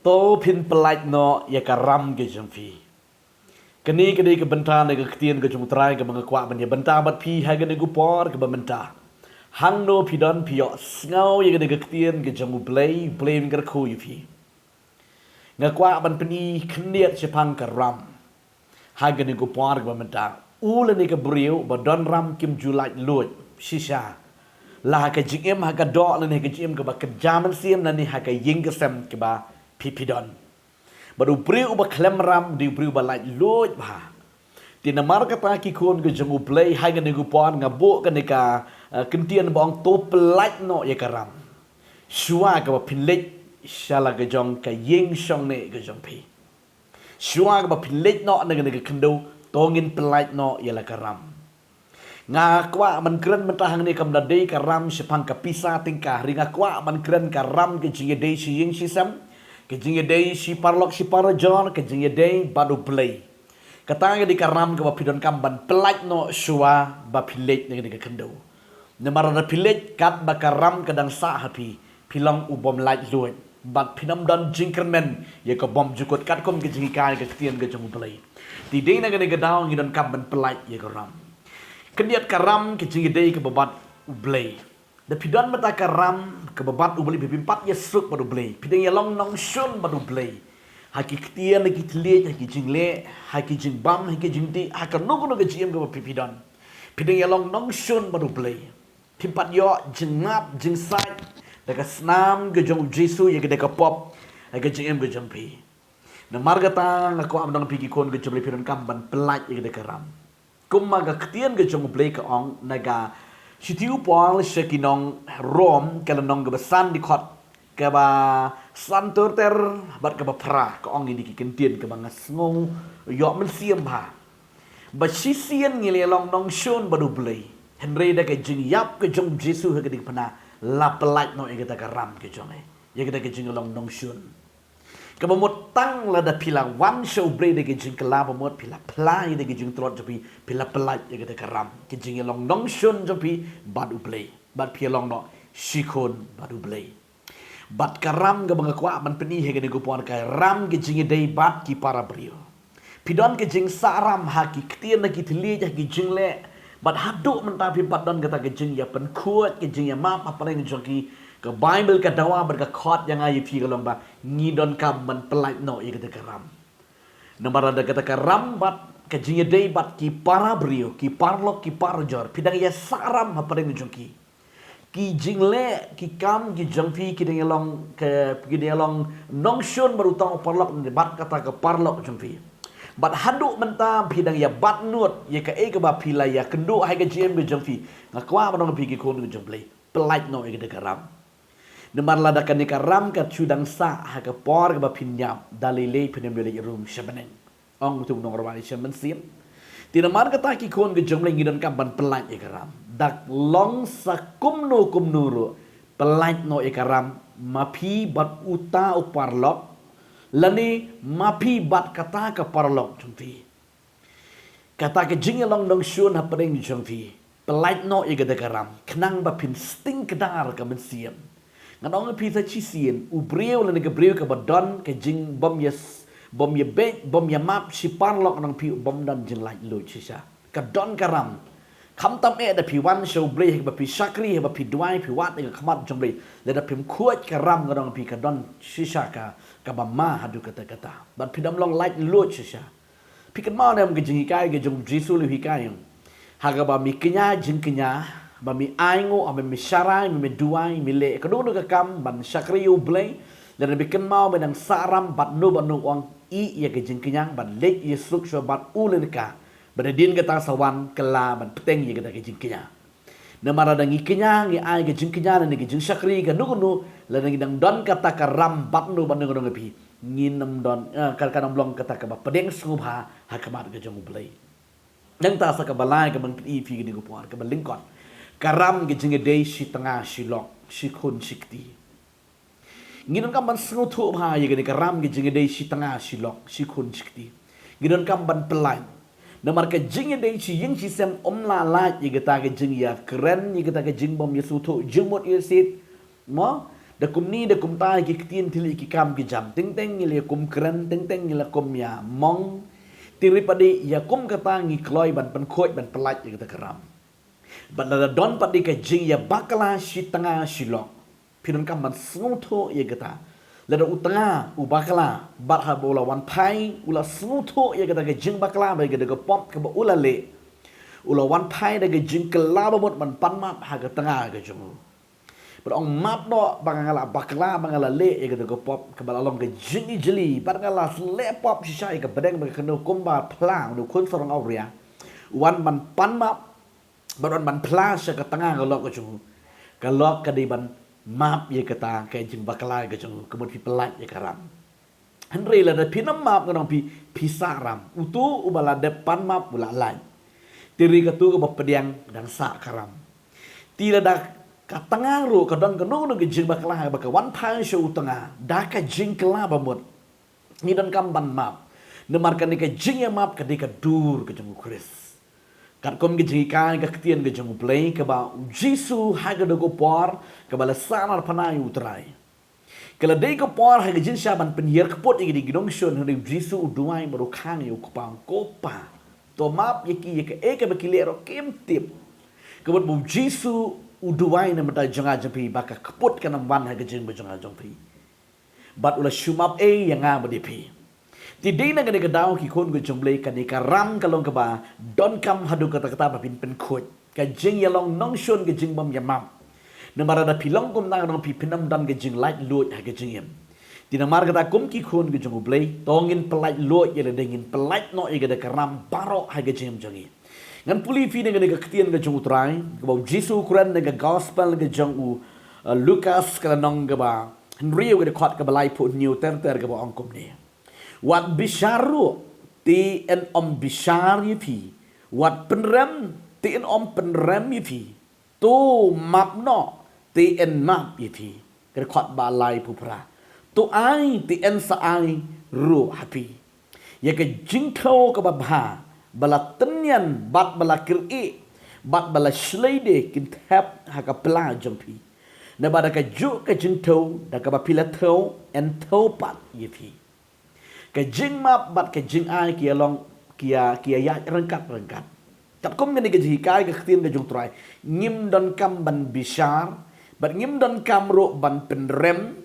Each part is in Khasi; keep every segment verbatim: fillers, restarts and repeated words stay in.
To phin pyllait noh ïa ka ram ka jong phi. Kane ka dei ka bynta na ka ktien ka jong U Trai kaba nga kwah ban ïa bynta bad phi ha kane ka por kaba mynta. Hangno phi don phi ïohsngew ïa kane ka ktien ka jong U Blei, U Blei un kyrkhu ïa phi. Nga kwah ban pyni khyndiat shaphang ka ram ha kane ka por kaba mynta. U lane ka briew ba don ram kim ju lait luid shisha la ha ka jingim ha ka doh lane ha ka jingim kaba kynja mynsiem lane ha ka ïing ka sem kaba phi phi don. Bad u briew uba khlem ram u dei u briew ba lait luid bha. Te namar kata ki khun ka jong U Blei ha kane ka por nga buh kane ka, eh, kyntien ba ong to pyllait noh ïa ka ram. Shuwa kaba phin leit sha la ka jong ka ïing shongneh ka jong phi. Shuwa kaba phin leit noh na kane ka khyndew to ngin pyllait noh ïa la ka ram. Nga kwah ban kren mynta hangne kam da dei ka ram shaphang ka pisa tyngka, hynrei nga kwah ban kren ka ram ka jingïadei shi ïing shi sem, ka jingïadei shi paralok shi parajor, ka jingïadei bad U Blei. Kata ka dei ka ram kaba phi donkam ban pyllait noh shuwa ba phi leit na kane ka khyndew. Namar lada phi leit katba ka ram ka dang sah ha phi, phi long u bym lait luid bad phin ym don jingkyrmen ïa ka bymjukut katkum ka jinghikai ka ktien ka jong U Blei. Te dei na kane ka daw ngi donkam ban pyllait ïa ka ram. Khyndiat ka ram ka jingïadei kaba bad U Blei. Da phi don mynta ka ram kaba bad U Blei, phi pynpat ïa suk bad U Blei, phi dang ïa long nongshun bad U Blei. Ha ki ktien, ha ki thylliej, ha ki jingleh, ha ki jingbam, ha ki jingdih, ha kano kano ka jingim kaba phi phi don, phi dang ïa long nongshun bad U Blei. Phi pat ïoh jingmap jingsait da ka snam ka jong U Jisu ïa ka da ka pop ha ka jingim ka jong phi. Namar kata nga kwah ban ong phi ki khun ka jong U Blei phi donkam ban pyllait ïa ka da ka ram. Kumba ka ktien ka jong U Blei ka ong na ka shithi u Paul sha ki nong Rom ka lynnong kaba san dkhot kaba san ter ter bad kaba phra ka ong ïa ki kyntien kaba nga sngew ïoh mynsiem bha. Ba shisien ngi la long nongshun bad U Blei, hynrei da ka jingïap ka jong U Jisu ha ka diengphna la pyllait noh ïa kata ka ram ka jong ngi, ïa kata ka jinglong nongshun. Kaba mut tang lada phi la wan sha U Blei da ka jingkylla, ba mut phi la phla ïa ka jingtlot jong phi, phi la pyllait ïa kata ka ram ka jingïalong nongshun jong phi bad U Blei, bad phi ïalong noh shi khun bad U Blei. Bad ka ram kaba nga kwah ban pyni ha kane ka por ka ram ka jingïadei bad ki para briew. Phi don ka jingsah ram ha ki ktien, ha ki thylliej, ha ki jingleh. Bad haduh mynta phi pat don kata ka jingïapynkhuid, ka jingïamap ha pdeng jong ki. Ka Baibl ka dawa bad ka khot ïa nga ïa phi ka long ba ngi donkam ban pyllait noh ïa kata ka ram. Namar lada kata ka ram bad ka jingïadei bad ki para briew, ki paralok, ki parajor, phi dang ïasah ram ha pdeng jong ki. Ki jingleh, ki kam ki jong phi ki dang ïalong, ki dang ïalong nongshun bad uta u paralok ne bad kata ka paralok jong phi. Bad haduh mynta phi dang ïa bat nud ïa kaei kaba phi la ïakynduh ha ka jingim ka jong phi. Nga kwah ban ong phi ki khun ka jong U Blei, pyllait noh ïa kata ka ram. Namar lada kane ka ram ka shu dang sah ha ka por kaba phin ïap, da lei lei phin ym ïoh leit rung sha bneng. Ong utu u nongrwai sha mynsiem. Te namar kata ki khun ka jong U Blei ngi donkam ban pyllait ïa ka ram. Da long sa kumno kumno ruh, pyllait noh ïa ka ram, ma phi bad uta u paralok, lane ma phi bad kata ka paralok jong phi. Kata ka jingïalong nongshun ha pdeng jong phi. Pyllait noh ïa kata ka ram khnang ba phin sting kdar ka mynsiem. Ngan ong ïa phi sa shisien, u briew lane ka briew kaba don ka jingbym ïa, bym ïabeit, bym ïamap shi paralok, ngan ong ïa phi u bym don jinglait luid shisha. Ka don ka ram. Khamtam eh da phi wan sha U Blei, haba phi shakri, haba phi duwai, phi wad ïa ka khmat jong U Blei, lada phim khuid ka ram, ngan ong ïa phi ka don shisha ka, kaba ma haduh katta katta. Bad phin ym long lait luid shisha. Phi kynmaw ne em ka jinghikai ka jong U Jisu, la u hikai, ha kaba me kñia jingkñia, ba me ainguh, ba me sharai, ba me duwai, me leh kano kano ka kam ban shakri ïa U Blei. Lada me kynmaw me dang sah ram bad no bad no, ong ïa ka jingkñia ban leit ïasuk shuwa bad u lane ka, ba hadien kata sa wan kylla ban bteng ïa kata ka jingkñia. Namar lada ngi kñia, ngi ai ka jingkñia ne ka jingshakri kano kano, lada ngi dang don kata ka ram bad no bad no, ngan ong ïa phi, ngin ym don, eh, kan, kan ym long kata kaba pdeng sngewbha ha khmat ka jong U Blei. Nangta sa kaba lai kaba ngan pyni ïa phi kane ka por, kaba lyngkot. Ka ram ka jingïadei shi tnga shi lok, shi khun shi kti. Ngi donkam ban sngewthuh bha ïa kane ka ram ka jingïadei shi tnga shi lok, shi khun shi kti. Ngi donkam ban pyllait. Namar ka jingïadei shi ïing shi sem ym lah lait ïa kata ka jingïakren, ïa kata ka jingbym ïasngewthuh jingmut ïasiat. Mo, Da kumne da kumta ïa ki ktien thylliej ki kam ki jam, teng teng ngi la ïa kum kren, teng teng ngi la kum ïa mong. Te ri pat de ïa kum kata ngi kloi ban pynkhuid ban pyllait ïa kata ka ram. Bad lada don pat de ka jingïabakla shi tnga shi lok, phi donkam ban sngewthuh ïa kata. Lada u tnga u bakla bad haba u la wan phai u la sngewthuh ïa kata ka jingbakla bad ïa kata ka pop kaba u la leh, u la wan phai da ka jingkylla ba mut ban pan map ha ka tnga ka jong u. Bad ong map noh ba nga la bakla ba nga la leh ïa kata ka pop kaba la long ka jingijli bad nga la leh pop shisha ïa ka bneng bad ka khyndew, kumba phla u khun sarong awria u wan ban pan map bad u wan ban phla sha ka tnga ka lok ka jong u. Ka lok ka dei ban map ïa kata ka jingbakla ka jong u, ka mut phi pyllait ïa ka ram. Hynrei lada phin ym map ngan ong phi, phi sah ram. Uto uba la dep pan map u la lait. Te ri katu kaba pdiang dang sah ka ram. Te lada ka tnga ruh ka don kano kano ka jingbakla ba ka wan phai sha u tnga da ka jingkylla ba mut, ngi donkam ban map. Namar kane ka jingïamap ka dei ka dur ka jong u Khrist. Katkum ka jinghikai ka ktien ka jong U Blei kaba U Jisu ha kata ka por kaba la sahnarphna ïa U Trai, ka la dei ka por ha ka jingshisha ban pynhiar kput ïa kine ki nongshun, hynrei U Jisu u duwai bad u khang ïa u Kpa, ko Pa, to map ïa ki ïa kaei kaba ki leh ruh kim tip. Ka mut ba U Jisu u duwai na ka bynta jong nga jong phi ba ka kput kan ym wan ha ka jingim jong nga jong phi. Bad u la shu map ei ïa nga bad ïa phi. Te dei na kane ka daw ki khun ki jong U Blei, kane ka ram ka long kaba donkam haduh katta katta ba phin pynkhuid. Ka jingïalong nongshun, ka jingbym ïamap. Namar lada phi long kumta ngan ong phi, phin ym don ka jinglaitluid ha ka jingim. Te namar kata kum ki khun ki jong U Blei to ngin pyllaitluid ïa lade, ngin pyllait noh ïa kata ka ram baroh ha ka jingim jong ngi. Ngan pule ïa phi na kane ka ktien ka jong U Trai kaba U Jisu u kren na ka gospel ka jong u, uh, Lukas, ka lynnong kaba hynriew, ka dkhot kaba laiphew hynñiew ter ter, kaba ong kumne: Wat bishar ruh, te yn ym bishar ïa phi. Wat pynrem, te yn ym pynrem ïa phi. To map noh, te yn map ïa phi. Ka dkhot ba laiphew phra: To ai, te yn sa ai ruh ha phi. Ïa ka jingthew kaba bha ba la tynñian bad ba la kyrieh bad ba la shlei de kin thep ha ka pla jong phi. Naba da kajuh ka jingthew da kaba phi la thew yn thew pat ïa phi. Ka jingmap bad ka jingai ki ïa long, ki ïa, ki ïa ïaid ryngkat ryngkat. Katkum kane ka jinghikai ka ktien ka jong U Trai, ngim donkam ban bishar bad ngim donkam ruh ban pynrem,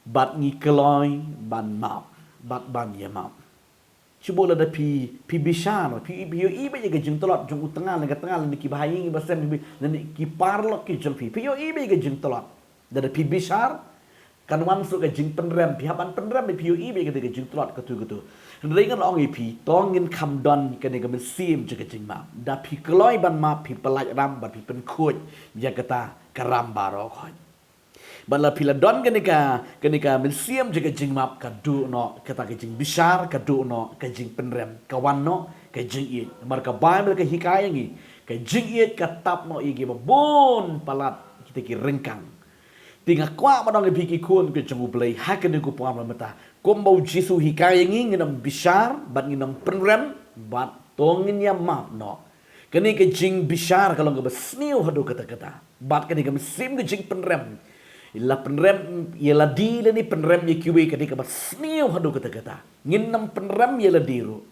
bad ngi kloi ban map bad ban ïamap. Shu buh lada phi, phi bishar, phi, phi ïohi beit ïa ka jingtlot jong u tnga lane ka tnga lane ki bahaïing basem lane ki paralok ki jong phi, phi ïohi beit ïa ka jingtlot. Lada phi bishar kan wan shuh ka jingpynrem, phi hap ban pynrem, phi ïohi beit ïa ka jingtlot katu katu. Hynrei ngan ong ïa phi, to ngin kham don kane ka mynsiem jong ka jingmap. Da phi kloi ban map, phi pyllait ram bad phi pynkhuid ïa kata ka ram baroh khoit. Bad lada phi la don kane ka, kane ka mynsiem jong ka jingmap, ka duh noh kata ka jingbishar, ka duh noh ka jingpynrem, ka wan noh ka jingïeit. Namar ka Baibl ka hikai ïa ngi, ka jingïeit ka tap noh ïa kiba bun palat kita ki ryngkang. Te nga kwah ban ong ïa phi ki khun ki jong U Blei ha kane ka por mynta, kumba U Jisu u hikai ïa ngi, ngin ym bishar bad ngin ym pynrem bad to ngin ïamap noh. Kane ka jingbishar ka long kaba sniew haduh katta katta. Bad kane ka mynsiem ka jingpynrem, la pynrem ïa lade lane pynrem ïa kiwei, kane kaba sniew haduh katta katta. Ngin ym pynrem ïa lade ruh.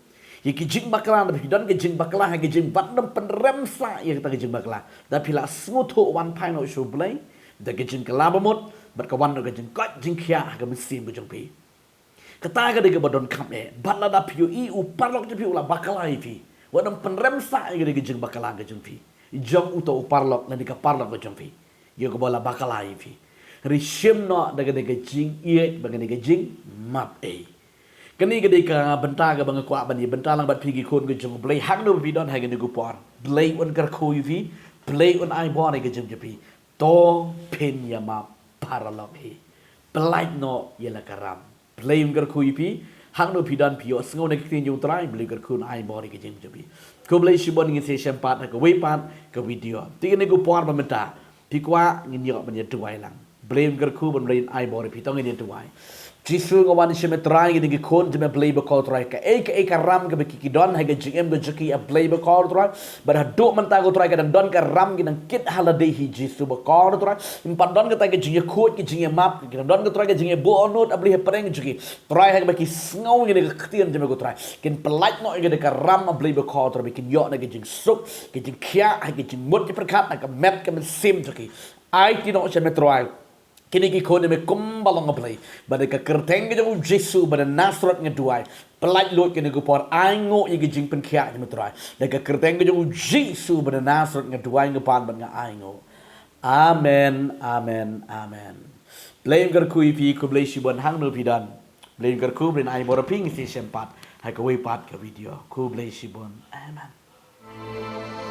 Ïa ki jingbakla, da phi don ka jingbakla ha ka jingim, wat nym pynrem sah ïa kata ka jingbakla. Da phi la sngewthuh, wan phai noh sha U Blei da ka jingkylla bamut bad ka wan noh ka jingkoit jingkhiah ha ka mynsiem ka jong phi. Kata ka dei kaba donkam eh. Bad lada phi ïohi u paralok jong phi u la bakla ïa phi, wat nym pynrem sah ïa ka dei ka jingbakla ka jong phi, jong uta u paralok lane ka paralok ka jong phi, ïa kaba u la bakla ïa phi. Hynrei shim noh da ka dei ka jingïeit bad ka dei ka jingmap eh. Kane ka dei ka bynta kaba nga kwah ban ïa bynta lang bad phi ki khun ki jong U Blei, hangno ba phi don ha kane ka por. Blei un kyrkhu ïa phi, Blei un ai bor ïa ka jingim jong phi. To phin ïamap paralok hi. Pyllait noh ïa la ka ram. Blei un kyrkhu ïa phi, hangno phi don, phi ïohsngew na ka ktien jong U Trai, Blei un kyrkhu, un ai bor ïa ka jingim jong phi. Khublei shibun, ngin sa ïashem pat ha kawei pat ka video. Te kane ka por ba mynta, phi kwah ngin ïoh ban ïa duwai lang. Blei un kyrkhu ban Blei un ai bor ïa phi. To ngin ïa duwai. Jisu, nga wan sha me Trai, ngi dang ki khun jong me Blei bakordor Trai. Kaei kaei ka ram kaba ki ki don ha ka jingim ka jong ki, A Blei bakordor Trai, bad haduh mynta ko Trai ka dang don ka ram, ki dang kit ha lade hi Jisu bakordor Trai. Ngim pat don kata ka jingïakhuid, ka jingïamap, ki dang don ko Trai ka jingïabun nud, A Blei, hapdeng jong ki. Trai, ha kaba ki sngew ïa kane ka ktien jong me ko Trai, kin pyllait noh ïa kane ka ram, A Blei bakordor Trai, ba kin ïoh na ka jingsuk, ka jingkhiah, ha ka jingmut jingpyrkhat, na ka met ka mynsiem jong ki. Aiti noh sha me Trai kine ki khun jong me kumba long, A Blei. Bad da ka kyrteng ka jong U Jisu ba na Nasareth nga duwai. Pyllait luid kine ki por, ai nguh ïa ka jingpynkhiah jong me Trai. Da ka kyrteng ka jong U Jisu ba na Nasareth nga duwai, nga pan bad nga ai nguh. Amen, amen, amen. Blei un kyrkhu ïa phi, khublei shibun hangno phi don. Blei un kyrkhu, Blei un ai bor ïa phi, ngin sa ïashem pat ha kawei pat ka video. Khublei shibun. Amen.